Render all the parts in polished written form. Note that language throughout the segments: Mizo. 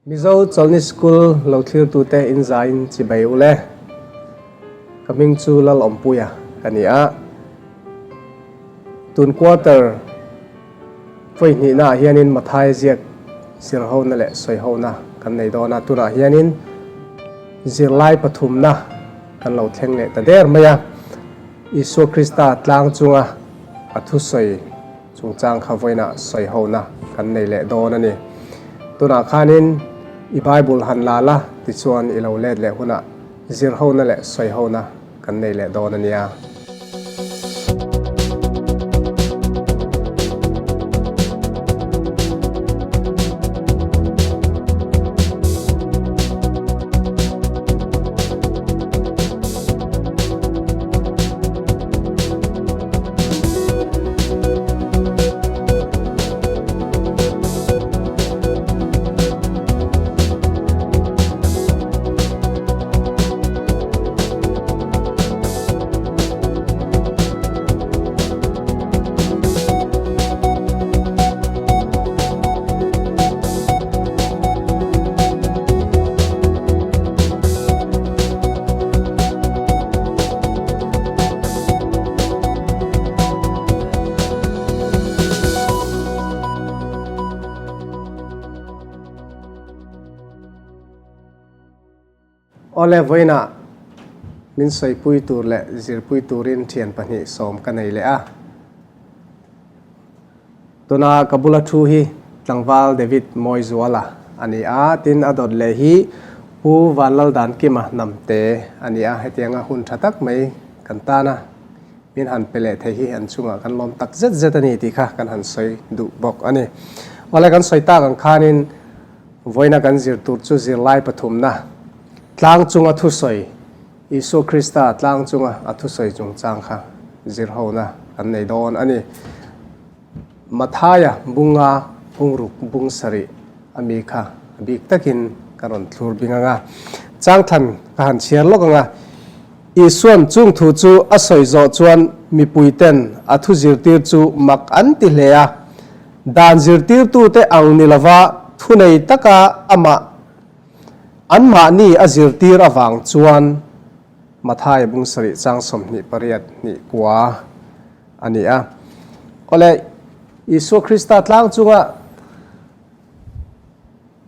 Mizo Chawlhni School lo thlirtute in zaiin chibai u le. Ka hming chu Lalawmpuia ka ni a. Tun quarter vawi hnihnaah hianin Mathai ziak zirhona leh sawihona kan nei dawn a. Tunah hianin zirlai pathumna kan lo thleng leh ta der mai a. Isua Krista tlang chunga a thusawi chungchang kha vawiinah sawihona kan nei leh dawn a ni. Tunah khanin i Bible han la la tichuan i lo let leh hunah zirhona leh sawihona kan nei leh dawn a nia. Awle, vawiinah min sawipui tur leh zirpui turin thian 29 ka nei leh a. Tuna ka bula thu hi tlangval David Mawizuala a ni a, tin a dawt leh hi Pu Vanlaldankima Hnamte a ni a, hetianga hun tha tak mai kan tan a, min han pe leh thei hi an chungah kan lawm tak zet zet a ni tih kha kan han sawi duh bawk a ni. Awle kan sawi tak ang khanin vawiina kan zir tur chu zirlai pathumna tlang chunga thusawi Isua Krista tlang chunga a thusawi chungchang kha zirhona kan nei dawn a ni. Mathaia bunga bungruk bung sarih a mi kha a bik takin ka rawn thlur bing ang a. Changthlan ka han chhiar lawk ang a, Isuan chung thu chu a sawi zawh chuan mipuiten a thu zirtir chu mak an ti hle a. Dan zirtirtute ang ni lova thunei taka amah Anmahni a zirtir avang chuan Mathai bung sarih chang 28 hnih kua a ni a. Awle, Isua Krista tlang chunga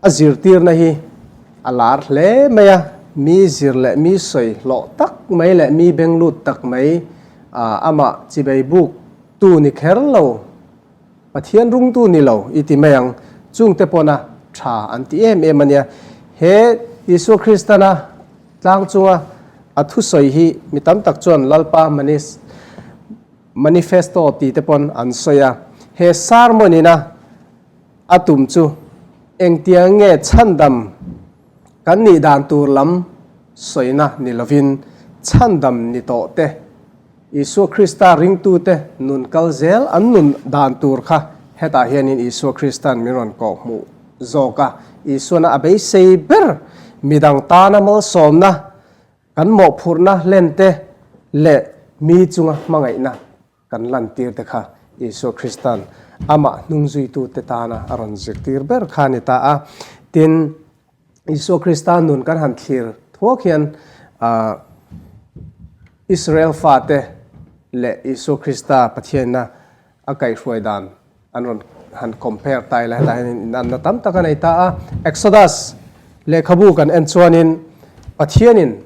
a zirtirna hi a lar hle mai a, mi zir leh mi sawi hlawh tak mai leh mi benglut tak mai amah chibei buk tu ni kher lo. Pathian rungtu ni lo i ti mai ang, chungte pawna tha an ti em em a nia. He Isua Kristana tlang chunga a thusawi hi mi tam tak chuan Lalpa Manis Manifesto ti te pawn an sawi a. He sermon ina a tum chu engtiang nge chhandam kan nih dan tur lam sawina ni lovin chhandam ni tawh te Isua Krista ringtute nun kal zel an nun dan tur kha hetah hianin Isua Krista'n min rawn kawh hmuh zawk a. Isuana a beisei ber midang tana malsawmna, kan mawhphurhna hlente leh mi chunga hmangaihna kan lantir te kha Isua Krista'n amah hnungzuitute tana a rawn zirtir ber kha a ni ta a. Tin, Isua Krista nun kan han thlir thuak hian Israel fate leh Isua Krista Pathianna a kaihhruai dan an rawn han compare ta ila hetah hian inanna tam tak a nei ta a. Exodus lehkhabu kan en chuanin Pathianin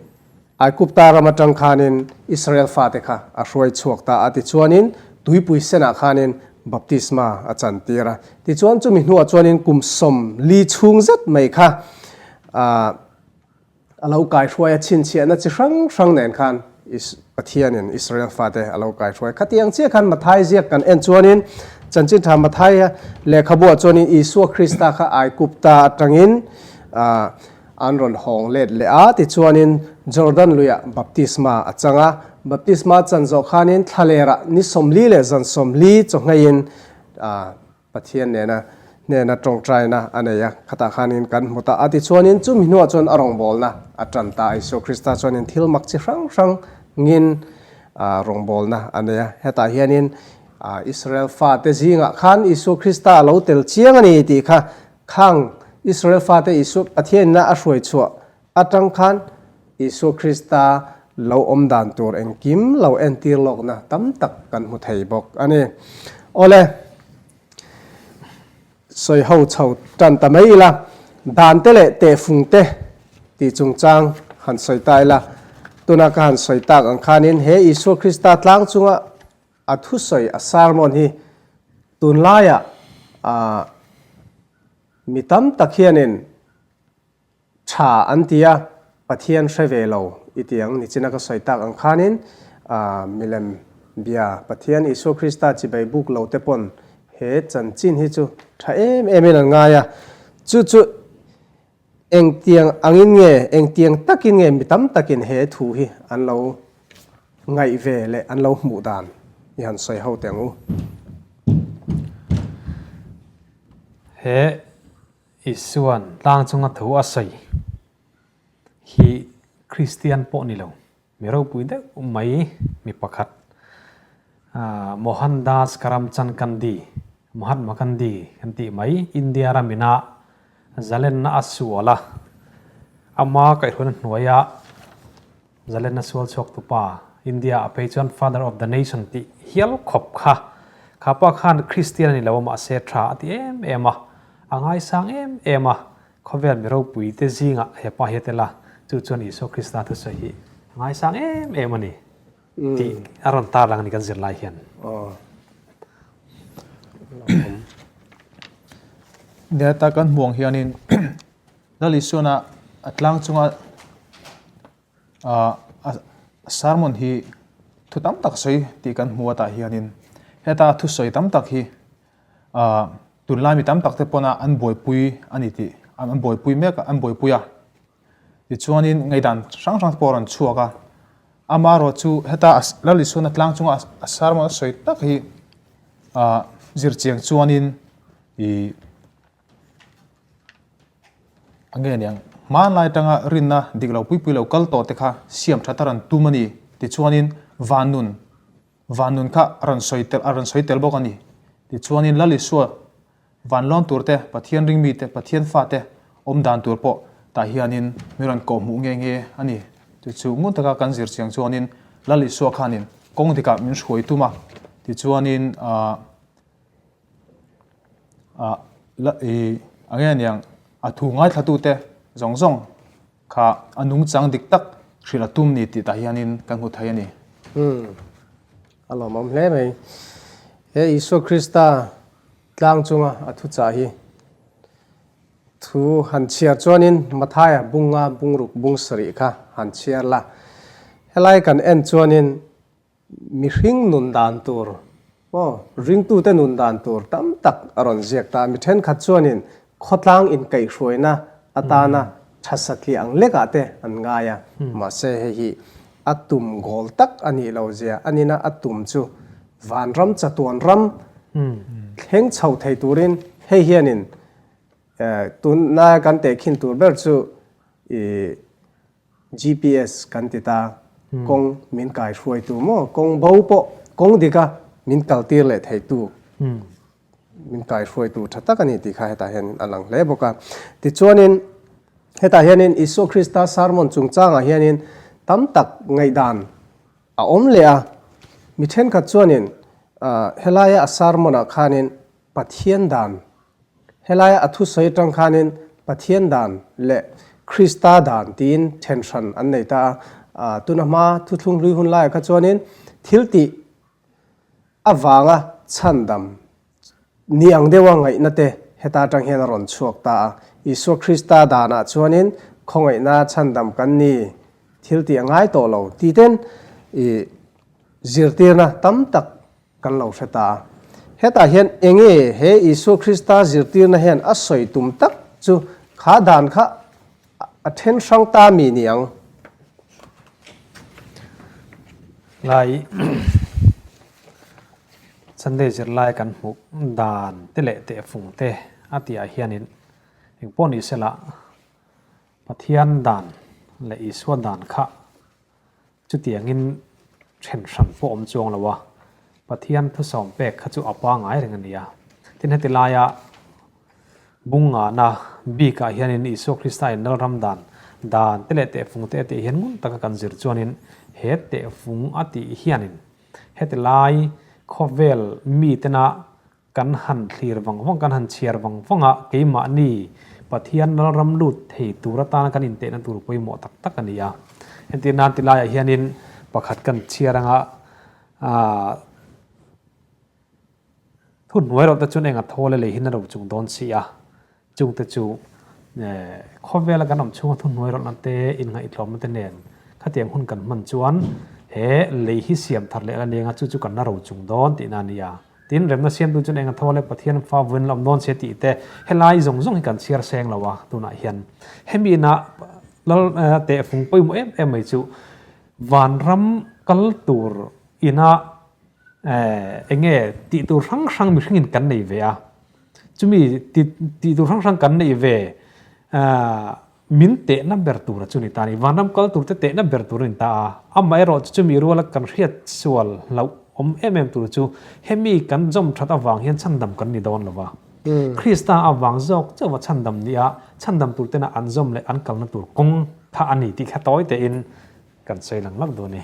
Aigupta ram atang khanin Israel fate kha a hruai chhuak ta a, tichuanin tuipui senah khanin baptisma a chantir a. Tichuan chumi hnuah chuanin kum 40 chhung zet mai kha a lo kaihruai a, chhinchhiahna chi hrang hrang nen khan Pathianin Israel fate a lo kaihruai. Khatiang chiah khan Mathai ziak kan en chuanin Chanchin Tha Mathai lehkhabuah chuanin Isua Krista kha Aigupta atangin An rawn hawng let leh a, tichuanin Jordan luiah baptisma a chang a. Baptisma chan zawh khanin thlalerah ni 40 leh zan 40 chawhngeiin Pathian nena hnena tawngtaina a nei a, khatah khanin kan hmu ta a. Tichuanin chumi hnuah chuan a rawngbawlna a tan ta a. Isua Krista chuanin thil mak chi hrang hrangin rawngbawlna a nei a. Hetah hianin Israel fate zingah khan Isua Krista a lo tel chiang a ni tih kha Khang Israel fate Isua Pathianina a hruai chhuah atang khan Isua Krista lo awm dan tur engkim lo entir lawkna tam tak kan hmu thei bawk a ni. Awle, sawi ho chho tan ta mai ila, dan te leh tehfung te tih chungchang han sawi ta ila, tuna ka han sawi tak ang khanin he Isua Krista tlang chunga A thusawi a sermon hi tunlaiah mi tam tak hianin tha an ti a, Pathian hre ve lo i ti ang. Nichina ka sawi tak ang khanin milem bia Pathian Isua Krista chibai buk lo te pawn he chanchin hi chu tha em emin an ngai a, chu chu Engtiang angin nge, engtiang takin nge mi tam takin he thu hi an lo ngaih ve leh an lo hmuh dan i han sawi ho teh ang u. He Isua'n tlang chunga thu a sawi hi Kristian pawh ni lo, mi ropui deuh mai mi pakhat Mohandas Karamchand Gandhi, Mahatma Gandhi kan tih mai, India ramina Zalenna a sual a, ama kaihhruaina hnuaia zalenna sual chhuak tupa India ah phei chuan Father of the Nation tih hial khawp kha kha pa khan Kristian a ni lo a mahse tha a ti em em a, a ngaisang em em a, khawvel mi ropui te zingah he pa hi a tel a, chu chuan Isua Krista thusawi hi a ngaisang em em a ni tih a rawn tarlang a ni kan zirlai hian. Neta kan hmuh ang hianin Lal Isuana a tlang chunga a sermon hi thu tam tak sawi tih kan hmu atah hianin heta thusawi tam tak hi tunlai mi tam tak te pawna an buaipui a ni tih an buaipui mek a an buaipui a tichuanin ngaihdan hrang hrang te pawh a rawn chhuak a amaherawhchu heta Lal Isuana tlang chunga a sermon a sawi tak hi ah zir chiang chuanin ih a nge niang hmanlai atanga rinna dik lo pui pui lo kal tawh te kha siam that a rawn tum a ni tichuanin van nun van nun kha a rawn sawi tel a rawn sawi tel bawk a ni tichuanin Lal Isua Van lawn tur te, Pathian ringmi te, Pathian fa te awm dan tur pawh tah hianin mi rawn kawh hmuh nge nge a ni. Chu chu ngun taka kan zir chiang chuanin Lal Isua khanin kawng dikah min hruai tum a, tichuanin ah ah la ih a nge aniang a thu ngaithlatute zawng zawng kha a nungchang dik tak hrilh a tum ni tih tah hianin kan hmu thei a ni. Umm a lawmawm hle mai. He Isua Krista Tlang chunga a thuchah hi thu han chhiar chuanin Mathaia bunga bungruk bung sarih kha han chhiar la. Helai kan en chuanin mihring nun dan tur maw ringtute nun dan tur tam tak a rawn ziak ta a. Mi thenkhat chuanin khawtlang inkaihhruaina atana tha satliah ang lekah te an ngai a. Mahse hei hi a tum goal tak a nih lo zia a nina a tum chu Vanram chatuan ram thleng chho thei turin hei hianin tunlai kan tehkhin tur ber chu ih GPS kan ti ta, kawng min kai hruaitu maw, kawng bo pawh kawng dika min kaltir leh theitu min kai hruaitu tha tak a ni tih kha hetah hianin a lang hle bawk a. Tichuanin hetah hianin Isua Krista sermon chungchangah hianin tam tak ngaihdan A awm leh a, mi thenkhat chuanin helaia a sermon-ah khanin Pathian dan, helaia a thusawi atang khanin Pathian dan leh Krista dan tiin then hran an nei ta a. Tuna hma thuthlung hlui hun laiah kha chuanin thil tih avanga chhandam Ni ang deuha ngaihna te heta atang hian a rawn chhuak ta a. Isua Krista danah chuanin khawngaihna chhandam kan ni, thil tih a ngai tawh lo ti ten i zirtirna tam tak kan lo hre ta a. Hetah hian enge he Isua Krista zirtirna hian a sawi tum tak chu kha dan kha a then hrang ta mi ni ang? Lai. Sunday zirlai kan hmuh dan te leh tehfung te a tihah hianin engpawh ni sela Pathian dan leh Isua dan kha chutiangin then hran pawh awm chuang lo a, Pathian thusawm pek kha chu a pangai reng a ni a. Tin heti laia. Bung ngahna bikah hianin Isua Krista in Lalram dan dan te leh tehfung te a tih hian ngun taka kan zir chuanin he tehfung a tih hianin heti lai khawvel mitena kan han thlir vang vang kan han chhiar vang vang a keimahni Pathian Lalram lut thei tur atana kan intehna tur pawimawh tak tak a ni a. Entir nan ti laiah hianin pakhat kan chhiar anga aah Thu hnuai rawh te chuan eng a thaw le lei hin a ro chung dawn si a, chung te chu khawvela kan awm chhunga thu hnuai rawhna te inngaihtlawmna te nen khatiang hun kan hman chuan he lei hi siam thar leh la leng a, chu chu kan la ro chung dawn tihna a ni a. Tin, remna siamtu chuan eng a thaw le Pathian fa vuin la awm dawn si a tih te helai zawng zawng hi kan chhiar seng lo a, tunah hian hemi inah lal tehfung pawimawh em em mai chu vanram kal tur inah Eng nge tih tur hrang hrang mihringin kan nei ve a, chumi tih tur hrang hrang kan neih ve min tehna ber tur a chu ni ta a ni. Vanram kal tur te tehna ber tur a ni ta a, amaherawh chu chumi ruala kan hriat sual hlauh awm em em tur chu hemi kan zawm that avang hian chhandam kan ni dawn lo va. Krista avang zawk chauh va chhandam ni a, chhandam tur tena an zawm leh an kalna tur kawng kha a ni tih kha tawi tein Kan sawi lang lang dawn e.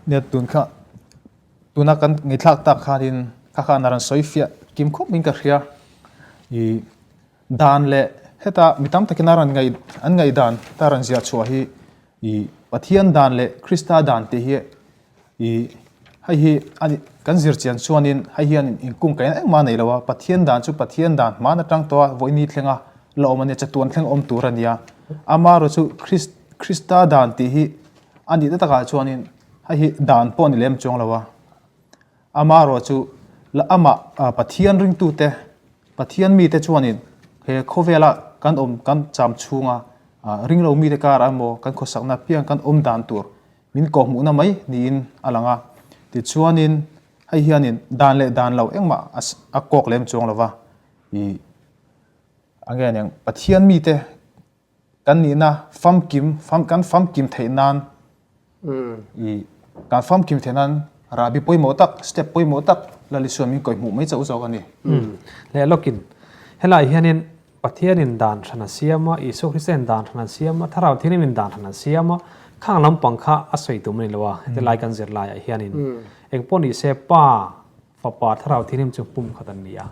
Nia tun kha tuna kan ngaihthlak tak khanin kha khan a rawn sawi fiah kim khawp in ka hria. I dan leh heta mi tam takin a rawn ngaih an ngaih dan ta rawn ziah chhuah hi i Pathian dan leh Krista dan tih hi i hei hi a ni kan zir chian chuanin hei hian inkungkaihna engmah a nei lo a, Pathian dan chu Pathian dan hman atang tawh a vawiini thlenga la awm a nia, chatuan thleng awm tur a nia. Amaherawh chu Krista dan tih hi a nihna takah chuanin hei hi dan pawh a ni lem chuang lo a, amaherawh chu la amah Pathian ringtute Pathian mite chuanin he khawvela kan awm kan cham chhunga ringlo mite karah emaw kan khawsakna piang kan awm dan tur Min kawhhmuhna mai niin a lang a, tichuanin hei hianin dan leh dan lo engmah a kawk lem chuang lo va, ih a nge aniang Pathian mite kan nihna famkim kan famkim theih nan ih kan famkim theih nan rahbi pawimawh tak step pawimawh tak Lalisuan min kawihhmuh mai chauh zawk a ni. Leh lawkin helai hianin Pathianin dan hran a siam a, Isua Kristain dan hran a siam a, Thlarau Thianghlimin dan hran a siam a, khang lampang kha a sawi tum a ni lo a, heti lai kan zir laiah hianin eng pawh ni se Pa, Fapa, Thlarau Thianghlim chu pum khat an ni a.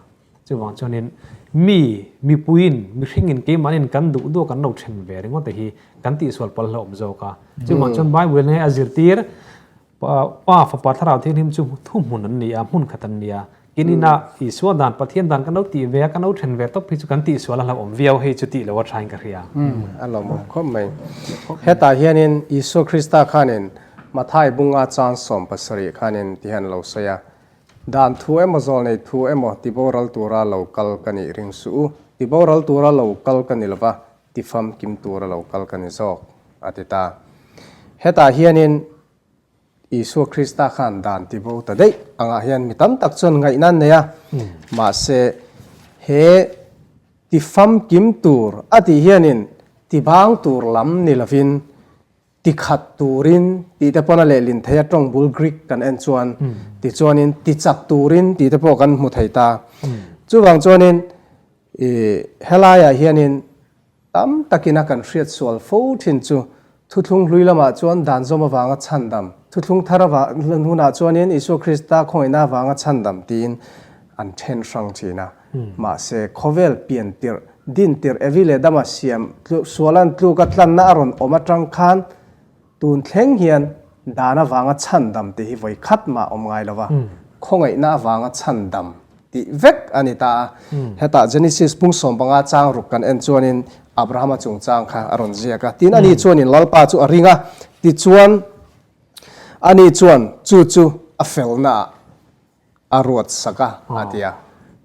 Chuvang chuanin mi, mipuiin, mihringin keimahnin kan duh duh a kan lo then ve ringawt te hi kan tihsual pal hlauhawm zawk a. Chuvang chuan Bible in hei a zirtir Pa, Fapa, Thlarau Thianghlim chu thuhmun an ni a, hmun khat an ni a. Kin ina Isua dan, Pathian dan kan lo tih ve a, kan lo then ve tawp hi chu kan tihsual a hlauhawm viau, hei chu tih lo a thain ka hria. A lawmawm khawp mai. Hetah hianin Isua Krista khanin Mathai bunga chang 70 khanin ti hian a lo sawi a, Dan thu emaw zawlnei thu emaw tiboral tura lo kal ka nih ring suh u, tiboral tura lo kal ka ni lova, tifamkim tura lo kal ka ni zawk, a ti ta. Hetah hianin Isua Krista khan dan ti bo ta daih angah hian mi tam tak chuan ngaihna an nei a, mahse he ti famkim tur a tih hianin ti bang tur lam ni lovin ti khat turin tih te pawn a lehlin thei a, tawng bul Greek kan en chuan tichuanin ti chak turin tih te pawh kan hmu thei ta. Chuvang chuanin helaiah hianin Tam takin a kan hriat sual fo thin chu thuthlung hlui lamah chuan dan zawm avanga chhandam, thuthlung thar hunah chuanin Isua Krista khawngaihna avanga chhandam tiin an then hrang thin a. Mahse, khawvel pian tirh, din tirh Evi leh Dama siam sualan tluka tlanna a rawn awm atang khan tun thleng hian dan avanga chhandam tih hi vawi khat mah awm ngai lo va, khawngaihna avanga chhandam tih vek a ni ta a. Hetah Genesis pung 15 chang ruk kan en chuanin Abrahama chungchang kha a rawn ziak a. Tin, ani chuanin Lalpa chu a ring a, tichuan ani chuan chu chu a felnaah a ruat sak a, a ti a.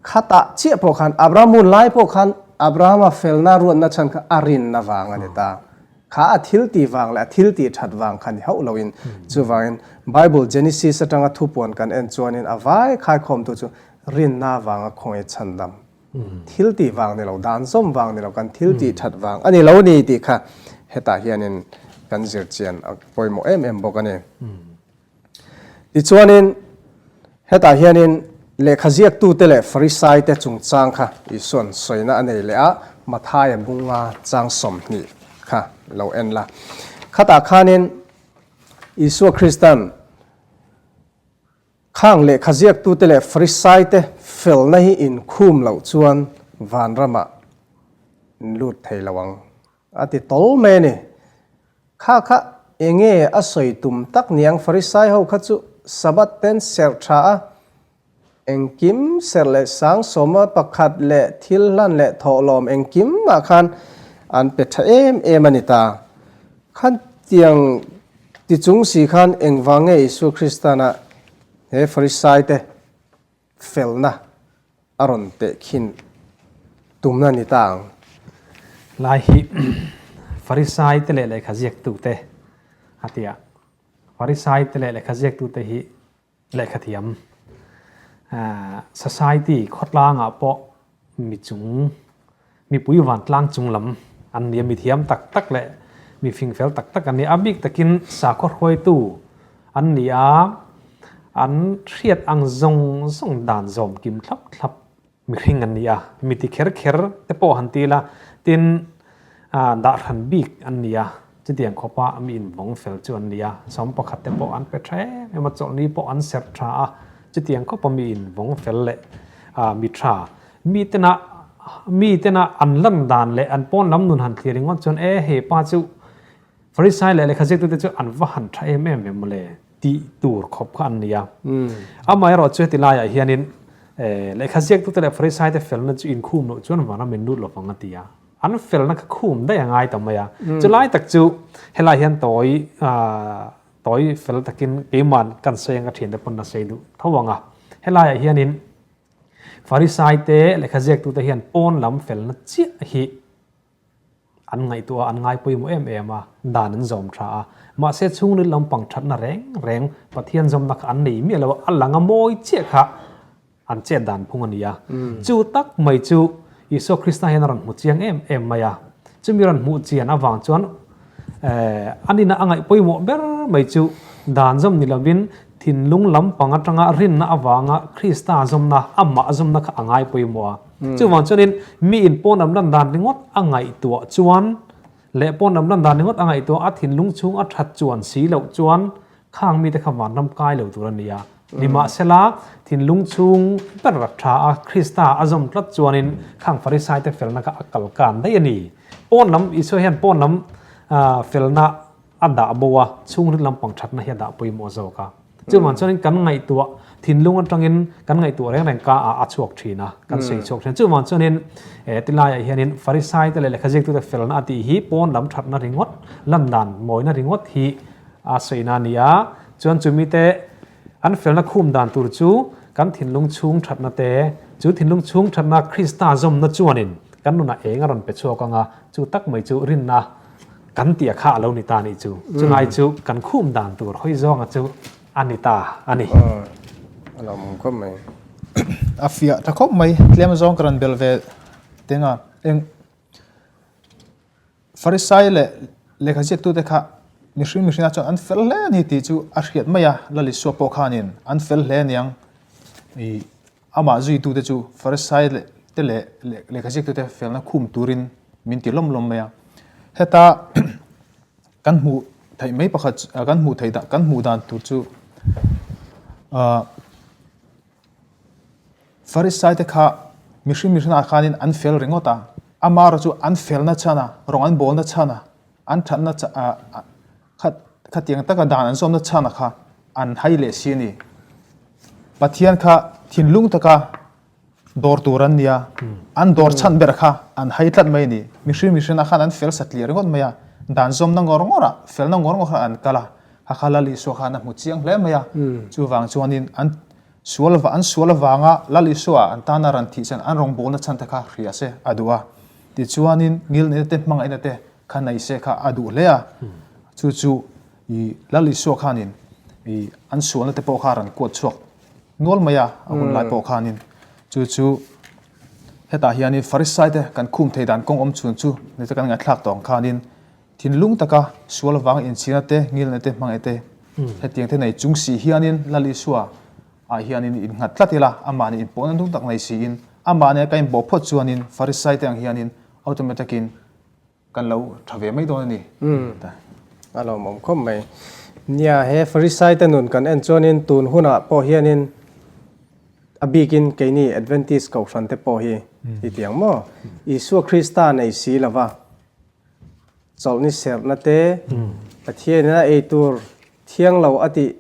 Khatah chiah pawh khan Abraham hun lai pawh khan Abrahama felna ruatna chhan kha a rinna vang a ni ta. Kha a thil tih vang leh a thil tih that vang kha ni hauh loin chuvangin Bible Genesis atanga thupuan kan en chuanin a vai khaikhawmtu chu rinna vanga khawngaih chhandam thil tih vang ni lo, dan zawm vang ni lo, kan thil tih that vang a ni lo ni tih kha hetah hianin kan zir chian a pawimawh em em bawk a ni. Tichuanin hetah hianin. Lehkha ziaktute leh Farisaite chungchang kha Isua'n sawina a nei leh a, Mathaia bunga chang 20 kha lo en la. Khatah khanin Isua Krista'n khang lehkha ziaktute leh Farisaite felna hi inkhum loh chuan vanramah in lut thei lo ang a ti tawl mai a ni. Kha kha enge a sawi tum tak niang Farisai ho kha chu Sabbath ten serh tha a, engkim serh leh sang sawma pakhat leh thil hlan leh thawhlawm engkim ah khan an pe tha em em a ni ta. Khan tiang ti chung si khan engvang nge Isua Kristana he Farisai te felna a rawn tehkhin tumna ni ta ang. Lai hi Farisai te leh lehkha ziaktute a ti a, Farisai te leh lehkha ziaktute hi lehkha thiam society khawtlangah pawh mi chung mipui vantlang chung lam an ni a, mi thiam tak tak leh mi fingfel tak tak an ni a, a bik takin sakhaw hruaitu an ni a, an hriat ang zawng zawng dan zawm kim thlap thlap mihring an ni a, mi ti kher kher te pawh han ti ila tin dah hran bik an ni a, chutiang khawpa mi invawng fel chu an ni a, 11 te pawh an pe tha em em a, chawlhni pawh an serh tha a, chutiang khawpa mi invawng fel leh mi tha Mi tena mi tena an lan dan leh an pawn lam nun han thlir ringawt chuan e hei pa chu Farisai leh lehkha ziaktute chu an va han tha em em ve mawle tih tur khawp kha an ni a. Amaherawh chu heti laiah hianin lehkha ziaktute leh Farisai te felna chu inkhum loh chuan vanram in lut lovang a ti a. An felna kha khum daih a ngai ta mai a. Chulai tak chu helai hian tawi tawi fel takin keiman kan sawi anga thiante pawn a sawi duh tho ang a. Helaiah hianin Farisai te lehkha ziaktute hian pawn lam felna chiah hi an ngaihtuah a, an ngai pawimawh em em a, dan an zawm tha a. Mahse chhungril lampang thatna reng reng Pathian zawmna kha an nei miah lo a, a lang a mawi chiah kha an chet dan phung a ni a. Chu tak mai chu Isua Krista hian a rawn hmu chiang em em mai a. Chumi rawn hmuh chian avang chuan an ina a ngaih pawimawh ber mai chu dan zawm ni lovin thinlung lampang atanga rinna avanga Krista zawmna, amah zawmna kha a ngai pawimawh a. Chuvang chuanin mi in pawn lam lan dan ringawt a ngaihtuah chuan leh pawn lam lan dan ringawt a ngaihtuah a thinlung chhung a that chuan si loh chuan Khang mite kha vanram kai lo tur a ni a. Nimahsela, thinlung chhung ber a tha a, Krista a zawm tlat chuanin khang Farisaite felna kha a kal kan daih a ni. Pawn lam, Isua hian pawn lam felna a dah bo a, chhungril lampang thatna hi a dah pawimawh zawk a. Chuvang chuanin kan ngaihtuah, thinlung atangin kan ngaihtuah reng reng ka ah a chhuak thin a, kan sawi chhuak thin a. Chuvang chuanin tilaiah hianin Farisaite leh lehkha ziaktute felna a tih hi pawn lam thatna ringawt, landan mawina ringawt hi A sawina a ni a, chuan chu mite an felna khum dan tur chu kan thinlung chhung thatna te, chu thinlung chhung thatna Krista zawmna chuanin kan nunah eng a rawn pe chhuak ang a, chu tak mai chu rinna kan tih a kha a lo ni ta a nih chu. Chulai chu kan khum dan tur hawi zawnga chu a ni ta a ni. A lo awm khawp mai. A fiah tha khawp mai, tlem zawng ka rawn belh ve teng a, eng. Farisai leh lehkha ziaktute kha mihring mihringah chuan an fel hle a ni tih chu a hriat mai a, Lal Isua pawh khanin an fel hle aniang. Ih amah zuitute chu Farisai leh te leh lehkha ziaktute felna khum turin min ti lawm lawm mai a. Heta kan hmuh theih mai pakhat kan hmuh theih kan hmuh dan tur chu ah Farisaite kha mihring mihringah khanin an fel ringawt a, amaherawh chu an felna chhan a, rawng an bawlna chhan a, an thatna khatiang taka dan an zawmna chhan a kha an hai leh si a ni. Pathian kha thinlung taka dawr tur an ni a, an dawr chhan ber kha an hai tlat mai a ni. Mihring mihringah khan an fel satliah ringawt mai a, dan zawmna ngawr ngawrah, felna ngawr ngawr khan an kal a, kha kha Lal Isua khan a hmu chiang hle mai a, chuvang chuanin an Sual an sual avanga Lal Isua an tana ran thih chuan an rawngbawlna chhan te kha hria se a duh a. Tichuanin ngilneihna te hmangaihna te kha nei se kha a duh hle a. Chu chu i Lal Isua khanin i an sualna te pawh kha a rawn kuat chhuak nual mai a, a hun lai pawh khanin. Chu chu hetah hianin Farisai te kan khum thei dan kawng awm chhun chu ni te kan ngaihthlak tawh ang khanin thinlung taka sual avanga inchhirna te, ngilna te, hmangaih te hetiang te nei chung si hianin Lal Isua. ah hianin innghat tlat ila, amah nen inpawhna nung tak nei siin, amah nen kan inpawh phawt chuanin Farisai te ang hianin automatic in kan lo tha ve mai dawn a ni. A lawmawm khawp mai. Nia, he Farisai te nun kan en chuanin tun hunah pawh hianin a bikin keini Adventist kohhran te pawh hi i ti ang maw? Isua Krista nei si lova chawlhni serhna te, Pathianin a ei tur thiang lo a tih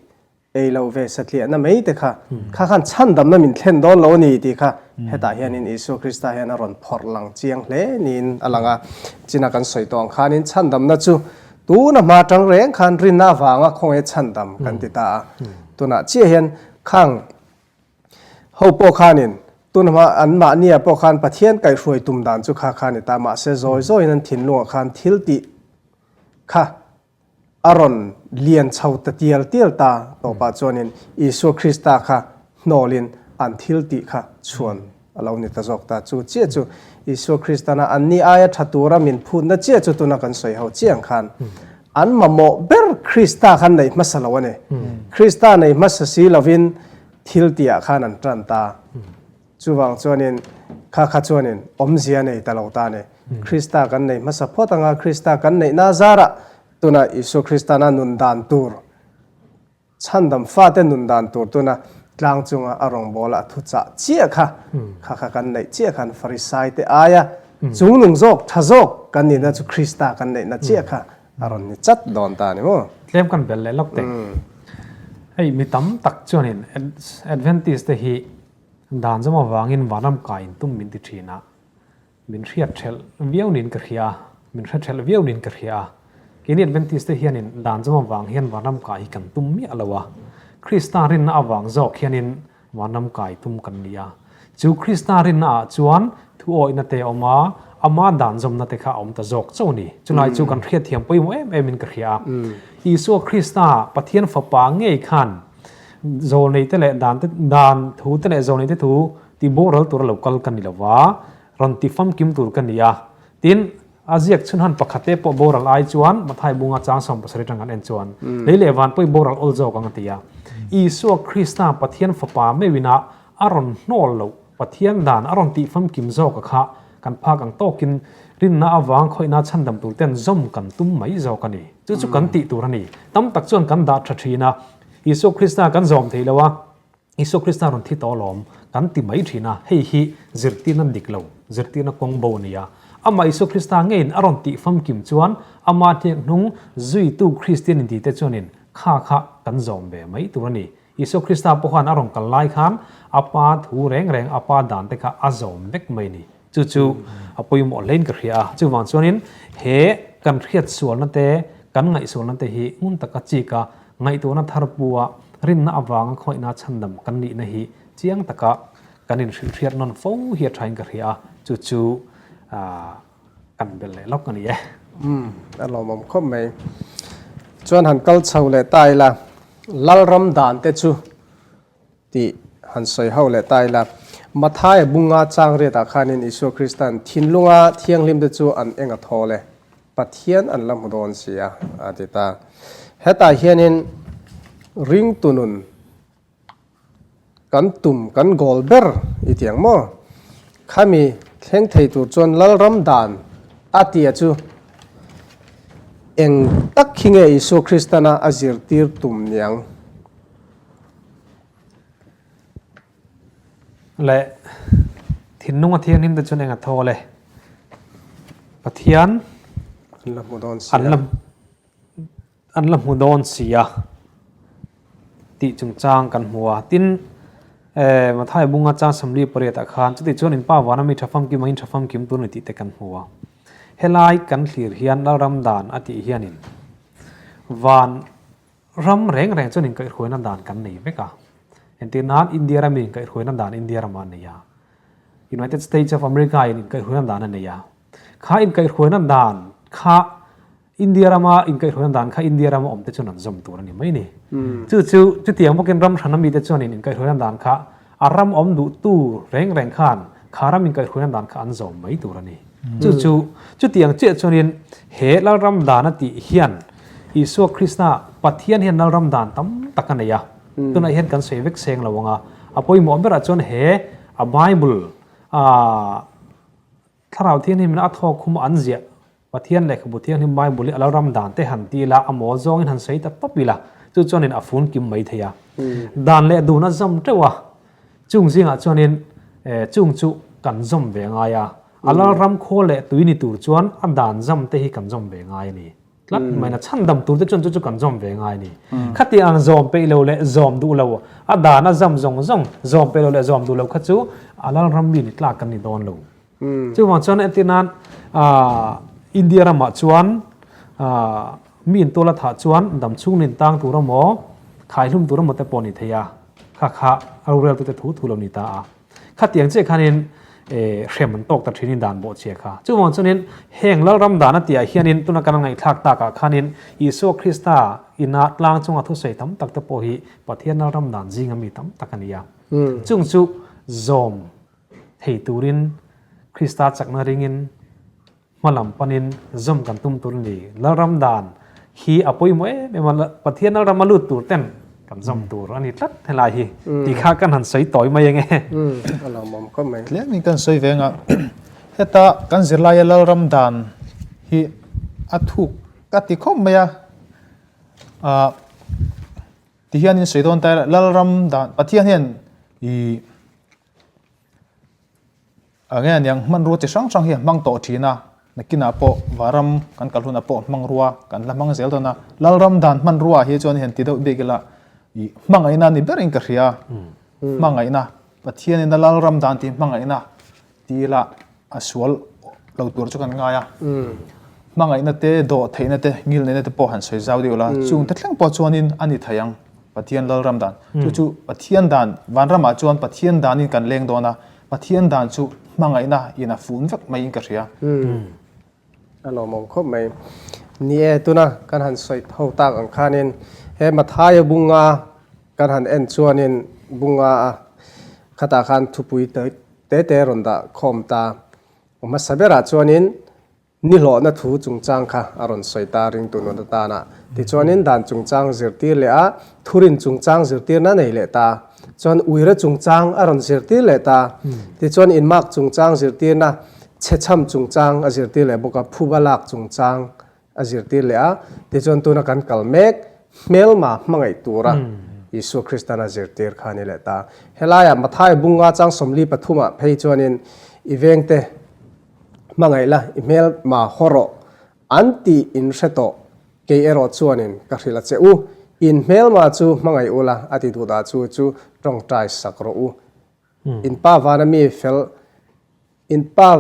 ei loh ve satliahna mai te kha, kha khan chhandamna min thlen dawn lo a ni tih kha hetah hianin Isua Krista hian a rawn phawrh lang chiang hle niin a lang a. China kan sawi tawh ang khanin chhandamna chu tuna hma tang reng khan rinna avanga khawnge chhandam kan ti ta a. Tunah chiah hian khang ho pawh khanin tuna hma anmahnia pawh khan Pathian kaihhruai tum dan chu kha kha a ni ta mahse zawi zawiin an thinlungah khan thil tih kha A rawn lian chho ta tial tial ta tawpah chuanin Isua Krista kha hnawlin an thil tih kha chhuan a lo ni ta zawk ta. Chu chiah chu Isua Kristana anni aia tha tura min phutna chiah chu tuna kan sawi ho chiang khan an mamawh ber Krista khan neih hmasa lo a ni. Krista nei hmasa si lovin thil tihah khan an tan ta. Chuvang chuanin kha kha chuanin awmzia nei ta lo ta a ni. Krista kan nei hmasa phawt anga Krista kan neihna zarah tuna Isua Kristana nun dan tur, chhandam fate nun dan tur tuna tlang chunga a rawngbawla a thuchah chiah kha, kha kha kan neih chiah khan Farisai te aia chungnung zawk, tha zawk kan nihna chu Krista kan neihna chiah kha a rawn ni chat dawn ta a ni maw? Tlem kan bel leh lawk teh. Hei mi tam tak chuanin Adventist te hi Dan zawm avangin vanram kai in tum min ti thin a, min hriat thelh viau niin ka hria a, min hre thelh viau niin ka hria a. Keini Adventist te hianin dan zawm avang hian vanram kai hi kan tum miah lo a, Krista rinna avang zawk hianin vanram kai tum kan ni a. Chu Krista rinna ah chuan thu awihna te a awm a, ama dan zawmna te kha a awm ta zawk chauh a ni. Chulai chu kan hriatthiam pawimawh em em in ka hria a. Isua Krista, Pathian Fapa ngei khan Zawlneite leh dan te dan thu te leh zawlneite thu ti boral tur a lo kal ka ni lo va, rawn ti famkim tur ka ni a. Tin, a ziak chhun han pakhat te pawh boral ai chuan Mathai bunga chang 70 atang kan en chuan lei leh van pawh i boral awl zawk ang a ti a. Isua Krista Pathian Fapa meuhina a rawn hnawl loh Pathian dan a rawn tih famkim zawk a kha kan phak ang tawkin rinna avang khawihna chhandam tur ten zawm kan tum mai zawk a ni. Chu chu kan tih tur a ni. Tam tak chuan kan dah tha thin a, Isua Krista kan zawm thei lo a, Isua Krista rawn thi tawh alawm kan ti mai thin a, hei hi zirtirna dik lo, zirtirna kawng bo a ni a. Amah Isua Krista ngeiin a rawn tih famkim chuan ama hniak hnung zuitu Kristian intite chuanin kha kha kan zawm ve mai tur a ni. Isua Krista pawh khan a rawn kal lai khan a pa thu reng reng, a pa dan te kha a zawm vek mai a ni. Chu chu a pawimawh hlein ka hria a. Chuvang chuanin he kan hriat sualna te, kan ngaihsualna te hi ngun taka chika ngaihtuahna thar pua rinna avanga khawihna chhandam kan nihna hi chiang taka kan inhrilhhriat nawn fo hi a thain ka hria a. Chu chu kan belh leh lawk a ni e. Umm, a lawmawm khawp mai. Chuan han kal chho leh ta ila, Lalram dan te chu tih han sawi ho leh ta ila, Mathaia bunga chang riatah khanin Isua Krista'n thinlunga thianghlim te chu an eng a thawl e, Pathian an la hmu dawn si a, a ti ta. Hetah hianin ringtu nun kan tum, kan goal ber i ti ang maw? Khami thleng thei tur chuan Lalram dan a tia chu eng tak khi nge Isua Kristana a zirtir tum niang? Leh thinlung a thianghlim te chuan eng a thawl e? Pathian an la hmu dawn si a. An la hmu dawn si a tih chungchang kan hmu a. Tin, Mathai bunga chang 48 ah khan chutih chuan in pa vana mi tha famkim angin tha famkim tur a ni tih te kan hmu a. Helai kan thlir hian Lalram dan a tih hianin van ram reng reng chuan inkaihhruaina dan kan nei vek a. Entir nan India ramin inkaihhruaina dan India ramah a nei a. United States of America in inkaihhruaina dan a nei a. Kha inkaihhruaina dan kha India rama inkaihhruaina dan kha India rama awmte chuan an zawm tur a ni mai ni. Chu chu chutiang bawkin ram hran amite chuanin inkaihhruaina dan kha a ram awm duhtu reng reng khan kha ram inkaihhruaina dan kha an zawm mai tur a ni. Chu chu chutiang chiah chuanin he Lalram dan a tih hian Isua Krista Pathian hian Lalram dan tam tak a nei a. Tunah hian kan sawi vek seng lo ang a, a pawimawh berah chuan he a Bible a Thlarau Thianghlim in a thawk khum an ziah Pathian lehkhabu Thianghlim Bible hi a lo ram dan te han ti ila, a mawl zawngin han sawi ta tawp ila, chu chuanin a fun kim mai thei a. Dan leh dun a zawm teuh a, chung zingah chuanin chung chu kan zawm ve ngai a, a lalram khaw leh tui ni tur chuan a dan zawm te hi kan zawm ve ngai a ni. Tlat mai na chhandam tur te chuan chu chu kan zawm ve ngai a ni. Khati ang zawm peih lo leh zawm duh lo, a dan a zawm zawng zawng zawm peih lo leh zawm duh lo kha chu a lalram mi ni tlak kan ni dawn lo. Chuvang chuan entir nan India ramah chuan mi intual a thah chuan damchhung nin tang tur emaw, khaihlum tur emaw te pawh a ni thei a, kha kha a roreltute thu thu lo ni ta a. Khatiang chiah khanin hrem an tawk ta thinin dan bawh chhia kha. Chuvang chuanin heng Lalram dan a tihah hianin tuna kan ngaihthlak takah khanin Isua Krista ina tlang chunga thusawi tam tak te pawh hi Pathian Lalram dan zinga mi tam tak a ni a. Chung chu zawm thei turin Krista chakna ringin hmalam panin zawm kan tum tur a ni. Lalram dan hi a pawimawh em em a, Pathian Lalram a lut tur ten kan zawm tur a ni tlat helai hi tih kha kan han sawi tawi mai ange. A lawmawm khawp mai. Tlemin kan sawi ve anga heta kan zirlaia Lalram dan hi a thuk ka ti khawp mai a, ah tihianin sawi dawn ta ila Lalram dan Pathian hian ih A nge aniang hmanrua chi hrang hrang hi a hmang tawh thin a, nakinah pawh varam kan kal hunah pawh hmangrua kan la hmang zel dawn a, Lalram dan hmanrua ah hi chuan hian ti deuh bik ila ih hmangaihna ni berin ka hria, hmangaihna Pathianin a Lalram dan tih hmangaihna ti ila a sual lo tur chu kan ngai a, hmangaihna te dawh theihna te ngilneihna te pawh han sawi zau deuh ila chung te thleng pawh chuanin a ni thei ang. Pathian Lalram dan. Chu chu Pathian dan, vanramah chuan Pathian danin kan leng dawn a, Pathian dan chu hmangaihna in a fun vek maiin ka hria. A lawmawm khawp mai. Ni e, tuna kan han sawi tho tak ang khanin he Mathaia bunga kan han en chuanin bunga a khatah khan thupui te te rawn dah khawm ta. Hmasa berah chuanin Ni hlawhna thu chungchang kha a rawn sawi ta ringtu nun atana. Tichuanin dan chungchang zirtir leh a, thurin chungchang zirtirna nei leh ta. Chuan uire chungchang a rawn zirtir leh ta. Tichuan inmak chungchang zirtirna, chhechham chungchang a zirtir leh bawk a, phuba lak chungchang a zirtir leh a. Tichuan tuna kan kal mek hmelma hmangaih tura Isua Kristan a zirtir kha a ni leh ta. Helaiah Matthai bunga chang 43 ah phei chuanin i vengte, Hmangaih la, i hmel ma haw rawh, an tih in hre tawh, kei erawh chuanin ka hrilh a che u, in hmelma chu hmangaih u la, a ti duh dah chu chu tawngtai sak rawh u. In pa vana mi fel, in pa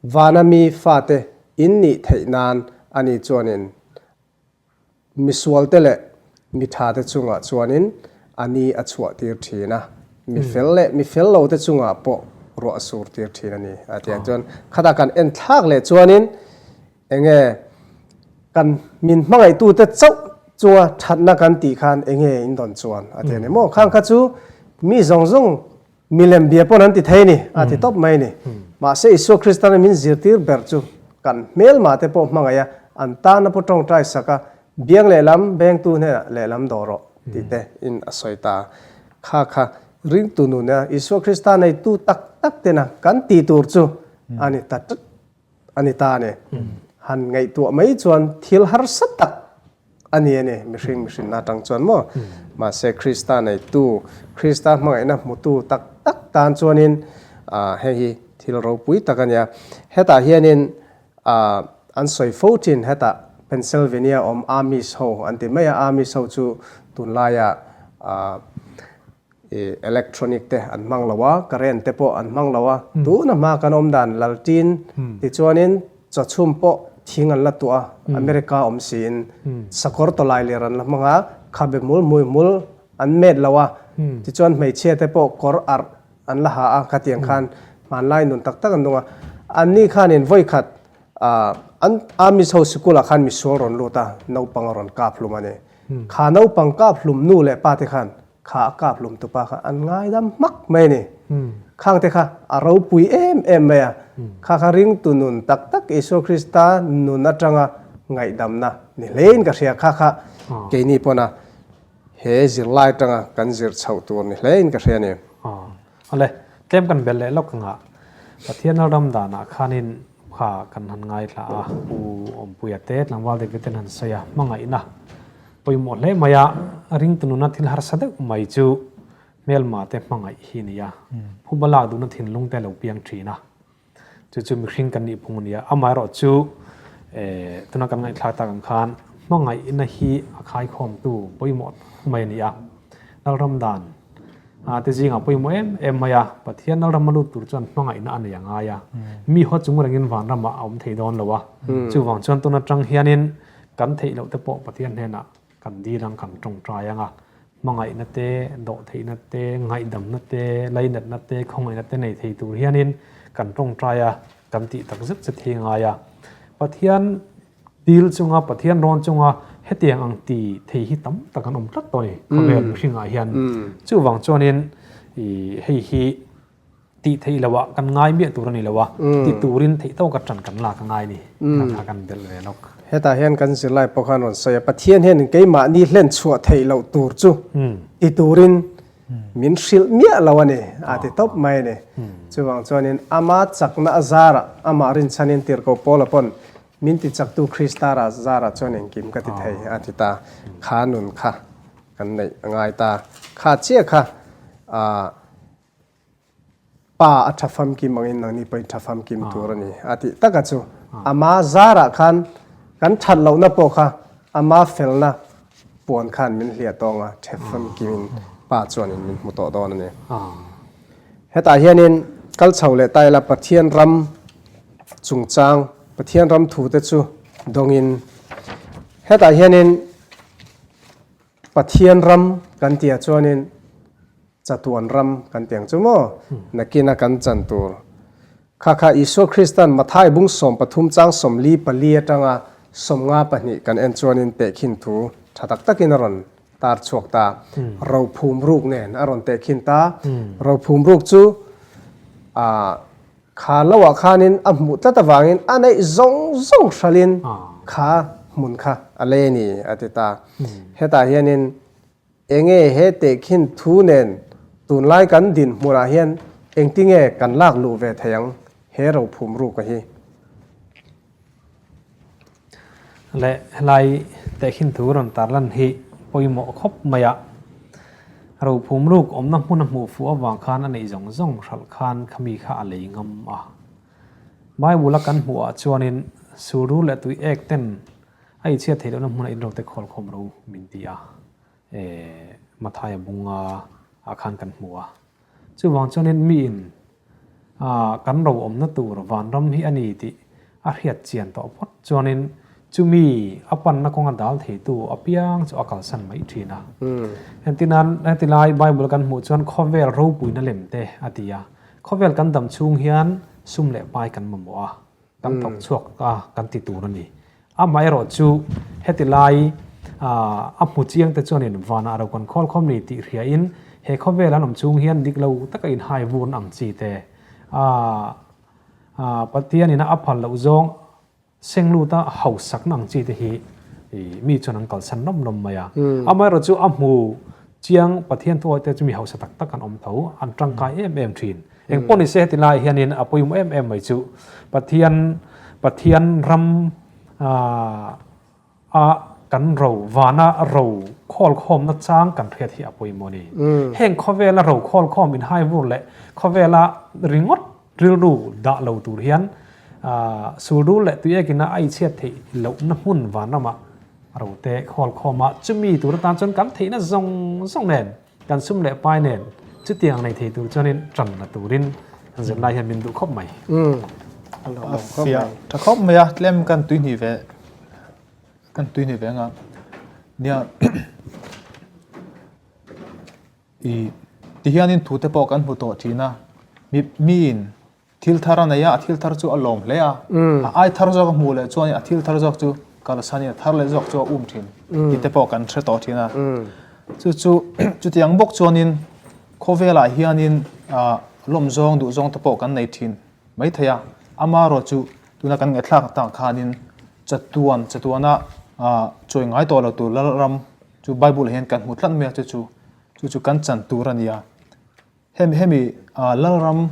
vana mi fate in nih theih nan ani chuanin Misualte leh mi thate chungah chuanin a ni a chhuahtir thin a, mi fel leh mi fel lote chungah pawh ruah a surtir thin a ni. A ti ang chuan khatah kan en thlak leh chuanin enge kan min hmangaihtute chauh chunga thatna kan tih khan enge in dawn chuan a ti a ni maw? Khang kha chu mi zawng zawng Milem bia pawn an ti thei a ni, a ti tawp mai a ni. Mahse, Isua Kristan min zirtir ber chu kan hmelmah te pawh hmangaih a, an tana pawh tawngtai sak a, biang lehlam bengtu hnenah lehlam dawh rawh tih te in a sawi ta. Kha kha ringtu nuna Isua Krista neitu tak tak tena kan tih tur chu a ni ta a ni ta a ni. Han ngaihtuah mai chuan thil harsa tak a ni a ni, mihring mihrinna atang chuan maw? Mahse Krista neitu, Krista hmangaihna hmutu tak tak tan chuanin hei hi thil ropui tak a nia. Hetah hianin an sawi fo thin, hetah Pennsylvania awm Amish ho an ti mai a, Amish ho chu tunlaia I electronic te an hmang lo a, current te pawh an hmang lo a, tuna hma kan awm dan laltin tichuanin chawchhum pawh thing an la tuah a, America awm siin sakawr tawlai ler an la hmang a, khabe hmul hmui hmul an met lo a, tichuan hmeichhia te pawh kawr arh an la ha a, khatiang khan hmanlai nun tak tak an nung a, anni khanin vawikhat an Amish ho sikulah khan misual rawn lut a, naupang a rawn kap hlum a ni. Kha naupang kap hlum nu leh pa te khan Kha a kap hlum tupa kha an ngaidam hmak mai a ni. Khang te kha a ropui em em mai a. Kha kha ringtu nun tak tak Isua Krista nun atanga ngaihdamna ni hlein ka hria. Kha kha keini pawna he zirlai atanga kan zir chhoh tur ni hle in ka hria a ni. Awle, tlem kan belh leh lawk anga Pathian ram danah khanin kha kan han ngaithla a, Pu Awmpuia te tlangval David ten han sawi a, hmangaihna pawimawh hle mai a, ringtu nuna thil harsa deuh mai chu hmelma te hmangaih hi a ni a, phuba lak duhna thinlung te a lo piang thin a. Chu chu mihring kan nih phung a nia. Amaherawhchu tuna kan ngaihthlak tak ang khan hmangaihna hi a khaikhawmtu pawimawh tak mai a ni a. Lalram dan te zingah pawimawh em em mai a. Pathian Lalram a lut tur chuan hmangaihna a nei a ngai a. Mi haw chung rengin vanramah a awm thei dawn lo a. Chuvang chuan tun atang hianin kan theih loh te pawh Pathian hnenah Kan dil ang, kan tawngtai ang a, hmangaihna te, dawhtheihna te, ngaihdamna te, lainatna te, khawngaihna te nei thei tur hianin kan tawngtai a, kan tih tak zet zet hi a ngai a. Pathian dil chunga, Pathian rawn chunga hetiang ang ti thei hi tam tak an awm tlat tawh a ni khawvel mihringah hian. Chuvang chuanin hei hi Tih theih loh ah kan ngai miah tur a ni lo a, ti turin theih tawk atang kan lak a ngai ni tih kha kan belh ve lawk. Hetah hian kan zirlai pawh khan rawn sawi a, Pathian hian keimahni hlen chhuah theih loh tur chu ti turin min hrilh miah lo a ni a ti tawp mai a ni. Chuvang chuanin ama chakna a zarah, amah rinchhanin tirhkoh Paula pawn min ti chaktu Krista zarah chuan engkim ka ti thei a ti ta. Kha nun kha kan neih a ngai ta. Kha chiah kha ah. Pa a tha famkim angin nangni pawhin tha famkim tur a ni a tih taka chu ama zarah khan kan that lohna pawh kha ama felna puan khan min hliah tawng a, tha famkimin Pa chuanin min hmu tawh dawn a ni. Hetah hianin kal chho leh ta ila Pathian ram chungchang, Pathian ram thute chu dawngin hetah hianin Pathian ram kan tihah chuanin Chatuan ram kan ti ang chu maw? Nakina kan chan tur. Kha kha Isua Kristan Mathai bung 13 chang 44 atanga 52 kan en chuanin tehkhin thu tha tak takin a rawn tar chhuak ta. Rophum ruk nen a rawn tehkhin ta. Rophum ruk chu ah kha loah khanin a hmuh tlat avangin a neih zawng zawng hralin kha hmun kha a lei a ni a ti ta. Hetah hianin Enge he tehkhin thu nen tunlai kan dinhmunah hian engtinge kan lak luh ve thei ang he rophum ruka hi? Leh helai tehkhin thu rawn tarlan hi pawimawh khawp mai a, rophum ruk awmna hmun a hmuh fuh avang khan a neih zawng zawng hralh khan khami kha a lei ngam a. Bible a kan hmuh ah chuanin Suru leh tui ek ten A inchhiat theih lohna hmunah in rote khawl khawm ro min ti a, eh Mathaia bunga ah khan kan hmu a. Chuvang chuanin miin ah kan ro awmna tur vanram hi a ni tih a hriat chian tawh phawt chuanin chumi a panna kawnga dal theitu apiang chu a kalsan mai thin a. Hetinan hetilai Bible kan hmuh chuan khawvel ropuina lem te a ti a, khawvel kan dam chhung hian sum leh pai kan mamawh a. Kan thawk chhuak a kan ti tur a ni. Amaherawh chu heti lai a hmu chiang te chuanin vanah ro kan khawl khawm ni tih hriain he khawvel an awm chung hian dik lo taka inhai vurna ang chi te Pathianin a phal loh zawng seng luta hausakna ang chi te hi mi chuan an kalsan nawm nawm mai a. Amaherawh chu a hmu chiang Pathian thuawih te chu mi hausa tak tak an awm tho, an tangkai em em thin. Eng pawh ni se heti lai hianin a pawimawh em em mai chu Pathian Pathian ram a kan ro vana ro khawl khawmna chang kan hriat hi a pawimawh a ni. Heng khawvela ro khawl khawm inhai vur leh khawvela ringawt rilru dah lo tur hian sulrul leh tuiekina a ichhiat theih lohna hmun vanramah rote khawl khawma chumi tur atan chuan kan theihna zawng zawng nen Kan sum leh pai nen chutiang nei thei tur chuanin ṭan la turin an zirlai hian min duh khawp mai. A fiah ṭha khawp mai a, tlem kan tui hnih ve kan tui hnih ve anga nia i tihianin thu te pawh kan hmu tawh ṭhin a, mi miin Thil thar a nei a, a thil thar chu a lawm hle a. A ai thar zawk a hmuh leh chuan a thil thar zawk chu kalsan in a thar leh zawk chu a um thin tih te pawh kan hre tawh thin a. Chu chu chutiang bawk chuanin khawvelah hianin lawm zawng duh zawng te pawh kan nei thin mai thei a. Amaherawh chu tuna kan ngaihthlak tak khanin chatuan chatuana chawi ngai tawh lo tur Lalram. Chu Bible ah hian kan hmu tlat mai a, chu chu chu chu kan chan tur a ni a. Hemi hemi Lalram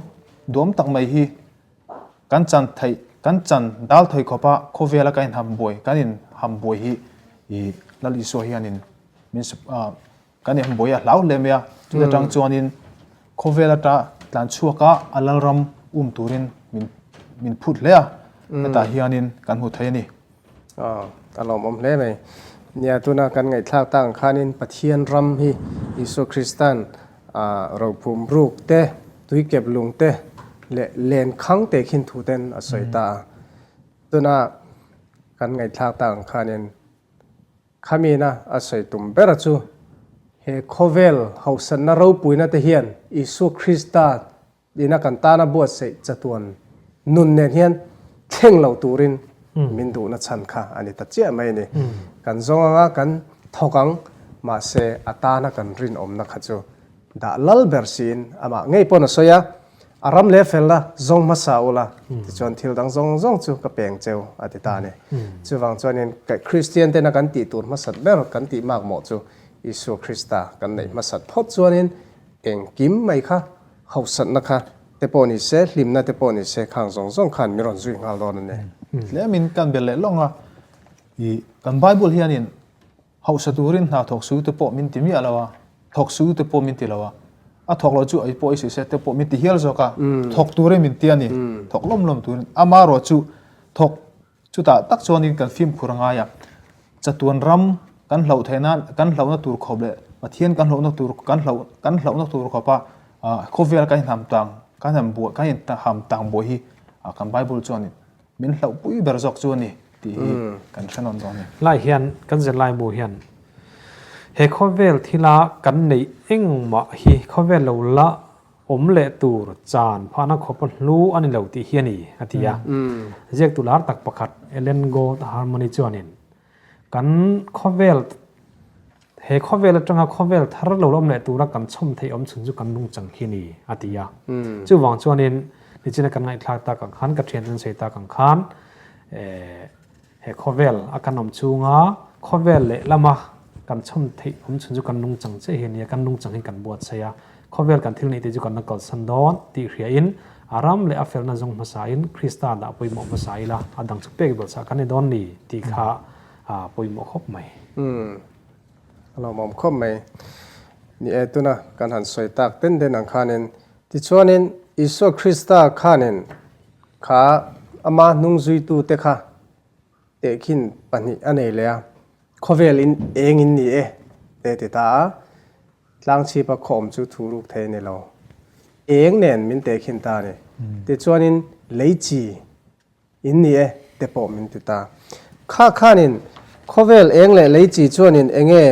duam tak mai hi kan chan theih kan chan dal thei khawpa khawvela kan inham buai kan inham buai hi ih Lal Isua hianin min kan inham buai a hlau hle mai a. Chuta tang chuanin khawvel ata tlan chhuaka a Lalram um turin min min phut hle a, hetah hianin kan hmu thei a ni. Aw, a lawmawm hle mai. Nia, tuna kan ngaihthlak tak ang khanin Pathian ram hi Isua Kristan rophum ruk te, tuikep lung te leh len khang te khin thu ten a sawi ta a. Tuna kan ngaihthlak tak ang khanin khamina a sawi tum bera chu he khawvel hausanna ropuina te hian Isua Krista Ina kan tana buatsaih chatuan nun nen hian thleng lo turin min duhna chhan kha a ni ta chiah mai a ni. Kan zawng anga kan thawk ang, mahse a tana kan rinawmna kha chu dah lal ber siin amah ngei pawn a sawi a, a ram leh felna zawng hmasa ula tichuan thil dang zawng zawng chu ka peng cheu a ti ta a ni. Chuvang chuanin Kristian tena kan tih tur hmasat ber kan tih makmawh chu Isua Krista kan neih hmasat phawt chuanin engkim mai kha Hausatna kha te pawh ni se, hlimna te pawh ni se, khang zawng zawng khan min rawn zui nghal dawn a ni. Tlemin kan bel leh lawng a, i kan Bible hianin hausa turin hna thawk su te pawh min ti miah lo a, thawk su te pawh min ti lo a, a thawk lo chu ei pawh ei suih se te pawh min ti hial zawk a, thawk turin min ti a ni, thawk lawm lawm turin, amaherawhchu thawk Chutah tak chuanin kan fimkhur a ngai a, chatuan ram kan hlauh theih nan kan hlauhna tur khawp leh Pathian kan hlauhna tur kan hlauh kan hlauhna tur khawpa khawvel kan inham tang kan inham buai kan inham tang buai hi kan Bible chuanin min hlauhpui ber zawk chu a ni tih hi kan hre nawn dawn a ni. Lai hian kan zirlaibu hian he khawvel thila kan neih engmah hi khawvel lo la Awm leh tur chan phahna khawpa hlu a ni lo tih hi a ni, a ti a. Ziaktu lar tak pakhat Ellen Gold Harmony chuanin, Kan khawvel, he khawvel atanga khawvel thar lo la awm leh tura kan chhawm theih awm chhun chu kan nungchang hi a ni, a ti a. Chuvang chuanin nichina kan ngaihthlak tak ang khan, ka thian an sawi tak ang khan, He khawvel a kan awm chhunga khawvel leh lama kan chhawm theih awm chhun chu kan nungchang chiah hi a nia, kan nungchang hi kan buatsaih a, khawvel kan thil neih te chu kan la kalsan dawn tih hriain a ram leh a felna zawng hmasain Krista dah pawimawh hmasa ila a dang chu pek belh chah kan ni dawn ni tih kha a pawimawh khawp mai. Umm a lawmawm khawp mai. Ni e, tuna kan han sawi tak den den ang khanin tichuanin Isua Krista khanin Kha ama hnungzuitute kha tehkhin pahnih a nei leh a, khawvel in eng in ni e te ti ta a, tlangchhipa khaw awm chu thu ruk thei a ni lo. Eng nen min tehkhin ta a ni. Tichuanin lei chi in ni e te pawh min ti ta. Kha khanin khawvel eng leh lei chi chuanin enge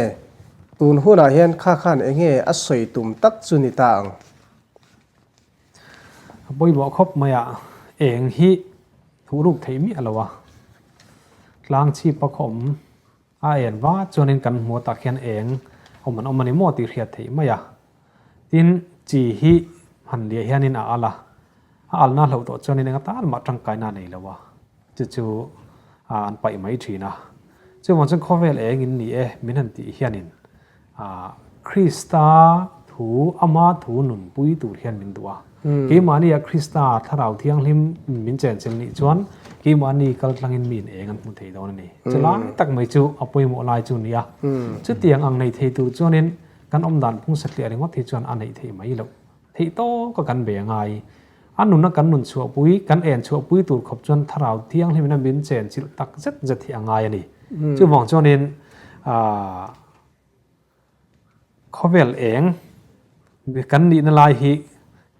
tun hunah hian kha khan enge a sawi tum tak chu ni ta ang. A pawimawh khawp mai a, eng hi thuh ruk theih miah lo a, tlang chhip a khaw awm a en va chuanin kan hmu tak hian eng awm an awm a ni maw tih hriat theih mai a. Tin, chi hi han liah hianin a al a, a alna hloh tawh chuanin eng atan mah tangkaina a nei lo a, chu chu an paih mai thin a. Chuvang chuan khawvel eng in ni e min han tih hianin Krista thu, ama thu nunpui tur hian min duh a. Keimahnia Krista Thlarau Thianghlim min chenchilh nih chuan keimahni kal tlangin mi in eng an hmu thei dawn a ni. Chulai tak mai chu a pawimawh lai chu a ni a. Chutiang ang nei thei tur chuanin kan awmdan phung satliah ringawt hi chuan a neih theih mai loh. Theih tawka kan be ngai. A nuna kan nun chhuahpui, kan en chhuahpui tur khawp chuan Thlarau Thianghlimin a min chenchilh tak zet zet hi a ngai a ni. Chuvang chuanin Khawvel eng kan nihna lai hi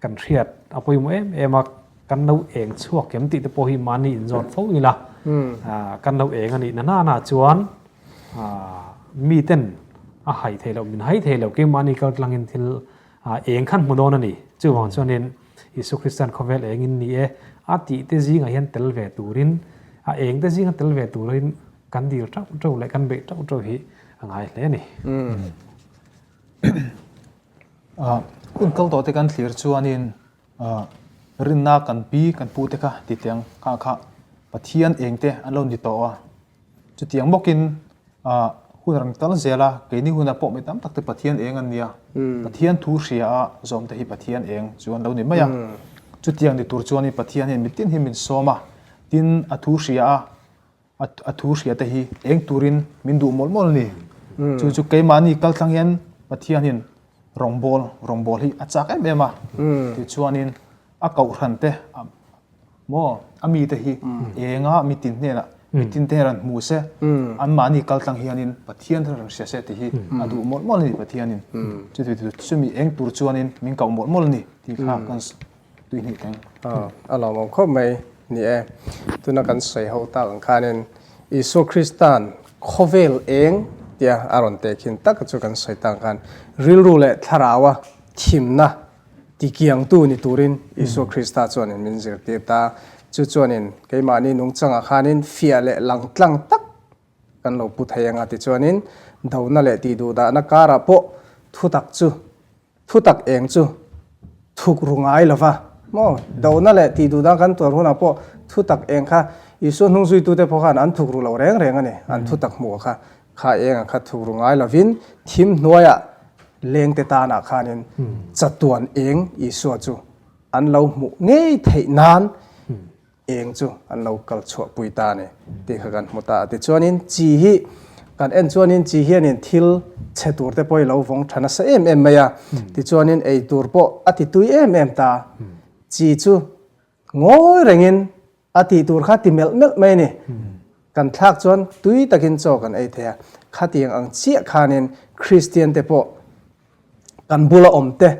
kan hriat a pawimawh em em a, kan lo eng chhuak em tih te pawh hi mahni inzawt fo ila, kan lo eng a nihna nana chuan miten a hai thei loh, min hai thei loh, keimahni kal tlangin thil eng khan hmu dawn a ni. Chuvang chuanin Isua Kristian khawvel engin ni e a tih te zingah hian tel ve turin, a eng te zinga tel ve turin Kan dil tauh tauh leh kan beih tauh tauh hi a ngai hle a ni. Hun kal tawh te kan thlir chuanin rinna kan pi kan pu te kha titiang kha kha Pathian eng te an lo ni tawh a. Chutiang bawkin. Hun a rawn kal zel a, keini hunah pawh mi tam tak te Pathian eng an nia. Pathian thu hria a zawm te hi Pathian eng chu an lo ni mai a. Chutiang ni tur chuanin Pathian hian mitin hi min sawm a, tin a thu hria a, a thu hria te hi eng turin min duh mawlh mawlh a ni. Chu chu keimahni kal tlang hian Pathian hian rawngbâwl rawngbâwl hi a chak em em a. Tichuanin a kohhran te maw a mite hi enga mitin hnenah mitin te hian hmu se anmahni kal tlang hianin Pathian te rawn hria se tih hi a duh mawlh mawlh a ni Pathianin. Chuti chumi eng tur chuanin min koh mawlh mawlh a ni tih kha kan Tuihnih teng. A lawmawm khawp mai ni e. Tuna kan sawi ho tak ang khanin Isua Krista'n khawvel eng tia a rawn tehkhin tak chu kan sawi tak ang khan rilru leh thlaraua thimna tikiangtu ni turin Isua Krista chuanin min zirtir ta. Chu chuanin keimahni nungchangah khanin fiah leh langtlang tak kan lo pu thei anga tichuanin dona leh tihduhdahna karah pawh thutak chu Thutak eng chu thuk ru ngai lo va maw? Dohna leh tih duh dang kan tuar hunah pawh thutak eng kha Isua hnung zuitute pawh khan an thuk ru lo reng reng a ni. An thutak hmuh kha kha eng kha thuk ru ngai lovin thim hnuaiah lengte tanah khanin chatuan eng Isua chu an lo hmuh ngei theih nan eng chu an lo kal chhuah pui ta a ni tih kha kan hmu ta a. Tichuanin chi hi kan en chuanin chi hianin thil chhe tur te pawh hi lo vawng tha nasa em em mai a. Tichuanin ei tur pawh a ti tui em em ta. Chi chu ngawi rengin a tih tur kha ti melh melh mai a ni. Kan thlak chuan tui takin chaw kan ei thei a. Khatiang ang chiah khanin Kristian te pawh kan bula awm te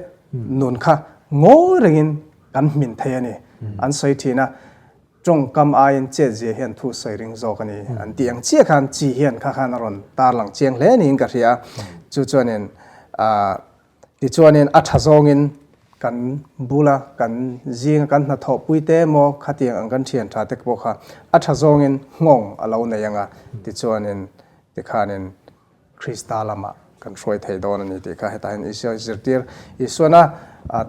nun kha ngawi rengin kan hmin thei a ni. An sawi thin a, tawngkam aiin chet zia hian thu sawi ring zawk a ni an tih ang chiah khan chi hian kha khan a rawn tarlang chiang hle niin ka hria a. Chu chuanin tichuanin a tha zawngin kan bula kan zinga kan hnathawhpui te emaw khatiang ang kan thian tha te pawh kha a tha zawngin nghawng a lo nei ang a, tichuanin tikhanin Krista lamah kan hruai thei dawn a ni tih kha hetah hian Isua zirtir Isuana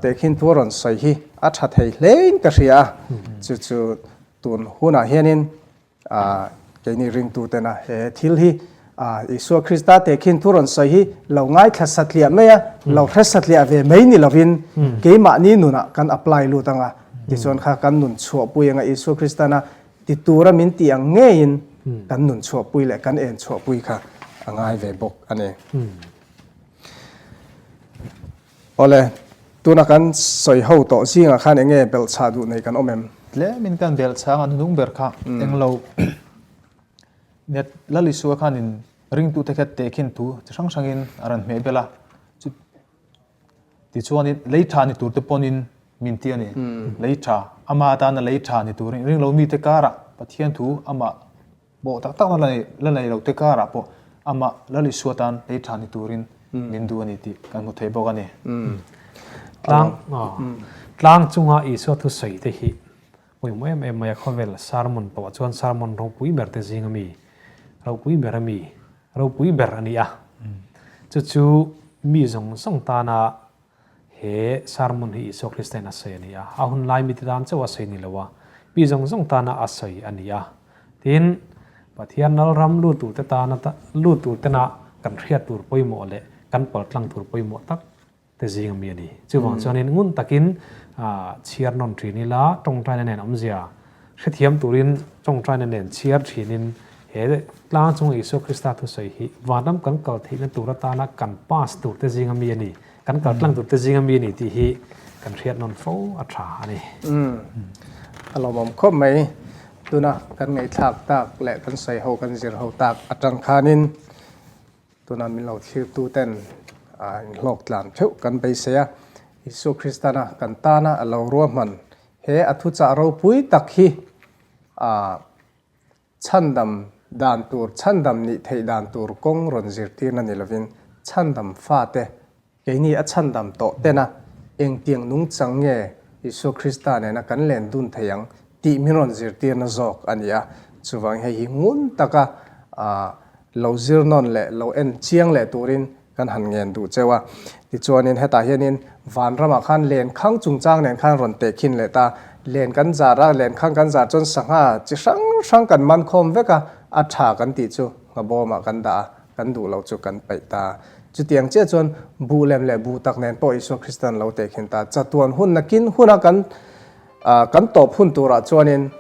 tehkhin thu a rawn sawi hi a tha thei hlein ka hria a, chu chu tun hunah hianin keini ringtutena he thil hi Isua Krista tehkhin thu rawn sawi hi lo ngaithla satliah mai a, lo hre satliah ve mai ni lovin keimahni nunah kan apply lut anga tichuan kha kan nun chhuahpui anga Isua Kristana Ti tura min tih ang ngeiin kan nun chhuahpui leh kan en chhuahpui kha a ngai ve bawk a ni. Awle, tuna kan sawi ho tawh zingah khan eng nge belhchhah duh nei kan awm em? Tlemin kan belhchhang a hnung ber kha englo net Lalisua khanin ringtute kha tehkhin thu chi hrang hrangin a rawn hmeh bel a, chu Tichuanin lei tha ni tur te pawnin min ti a ni. Lei tha, ama atana lei tha ni turin ringlo mite karah Pathian thu amah pawh tak tak la nei lo te karah pawh amah Lal Isua tan lei tha ni turin min duh a ni tih kan hmu thei bawk a ni. Tlang tlang chunga Isua thusawi te hi pawimawh em em mai a, khawvel sermon pawh chuan sermon ropui ber te zinga mi ropui ber a mi Ropui ber a ni a. Chu chu mi zawng zawng tana he sermon hi Isua Krista in a sawi a ni a. A hun lai mite tan chauh a sawi ni lo a, mi zawng zawng tana a sawi a ni a. Tin, Pathian lalram lut turte tana lut tur tena kan hriat tur pawimawh leh kan paltlang tur pawimawh tak te zing ami a ni. Chuvang chuanin ngun takin chhiar nawn thin ila tawngtaina nen awmzia hrethiam turin tawngtaina nen chhiar thinin he tlang chunga Isua Krista thusawi hi vanram kan kal theihna tur atana kan pass tur te zing ami a ni, kan kal tlang tur te zing ami a ni tih hi kan hriat nawn fo a tha a ni. A lawmawm khawp mai. Tuna kan ngaihthlak tak leh kan sawi ho kan zir ho tak atang khanin Tuna min lo thlirtuten inhlawk tlan theuh kan beisei a, Isua Kristana kan tana a lo ruahman he a thuchah ropui tak hi chhandam dan tur, chhandam nih theih dan tur kawng rawn zirtirna ni lovin chhandam fate Keini a chhandam tawh tena engtiang nungchang nge Isua Krista nena kan len dun thei ang tih min rawn zirtirna zawk a ni a. Chuvang hei hi ngun taka lo zir nawn leh lo en chiang leh turin kan han ngen duh cheu a. Tichuanin hetah hianin vanramah khan len khang chungchang nen khan rawn tehkhin leh ta. Len kan zar a, len khang kan zar chuan sangha chi hrang hrang kan man khawm vek a, a tha kan tih chu nghabawmah kan dah a. Kan duh loh chu kan paih ta. Chutiang chiah chuan buh lem leh buh tak nen pawh Isua Krista'n lo tehkhin ta. Chatuan hun nakin huna kan kan tawp hun turah chuanin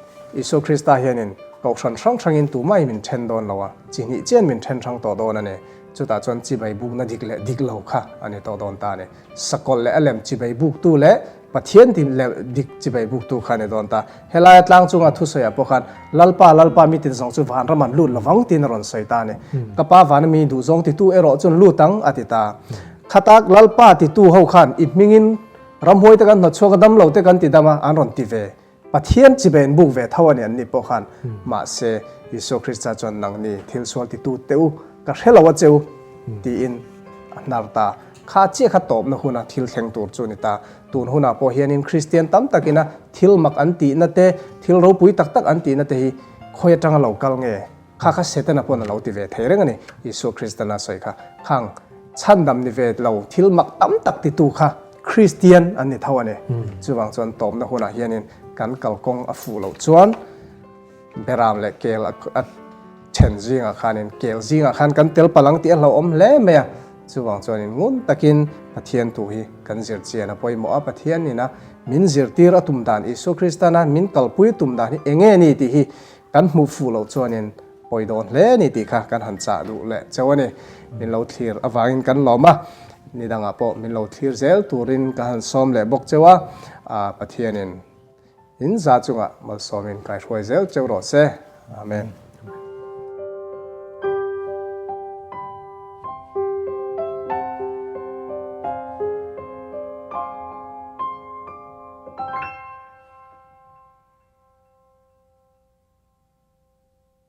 Isua Krista hianin kohhran hrang hrangin tumah hi min then dawn lo a, chi hnih chian min then hrang tawh dawn a ni. Chutah chuan chibai bukna dik leh dik lo kha a ni tawh dawn ta a ni. Sakawlh leh a lem chibai buktu leh Pathian ti leh dik chibai buktu kha a ni dawn ta. Helaia tlang chunga thusawiah pawh khan Lalpa, Lalpa mi tin zawng chu van ram an lut lovang tiin a rawn sawi ta a ni. Ka pa vana mi duhzawng titu erawh chuan lut ang a ti ta. Khatak Lalpa titu ho khan i hmingin ramhuai te kan hnawtchhuak a dam lo te kan ti dam a an rawn ti ve. Pathian chibai an buk ve tho a ni an ni pawh khan. Mahse, Isua Krista chuan nangni thil sual titu teh u, ka hre lo a che u tiin a hnar ta. Kha chiah kha tawpna huna thil thleng tur chu a ni ta. Tun hunah pawh hianin Kristian tam takina thil mak an tihna te, thil ropui tak tak an tihna te hi khawi atanga lo kal nge? Kha kha Setana pawn a lo ti ve thei reng a ni. Isua Kristana sawi kha khang chhandam ni ve lo thil mak tam tak titu kha Kristian an ni tho a ni. Chuvang chuan tawpna hunah hianin kan kalkawng a fuh loh chuan Beram leh kel a then zingah khanin kel zingah khan kan tel palh ang tih a hlauhawm hle mai a, chuvang chuanin ngun takin Pathian thu hi kan zir chian a pawimawh a, Pathian ina min zirtir a tum dan Isua Kristana min kalpui tum dan hi eng nge ni tih hi kan hmuh fuh loh chuanin pawi dawn hle ni tih kha kan han chah duh leh chauh a ni. Min lo thlir avangin kan lawm a, ni dangah pawh min lo thlir zel turin ka han sawm leh bawk chauh a, Pathianin In za chungah malsawmin kaihruai zel cheu rawh se. Amen.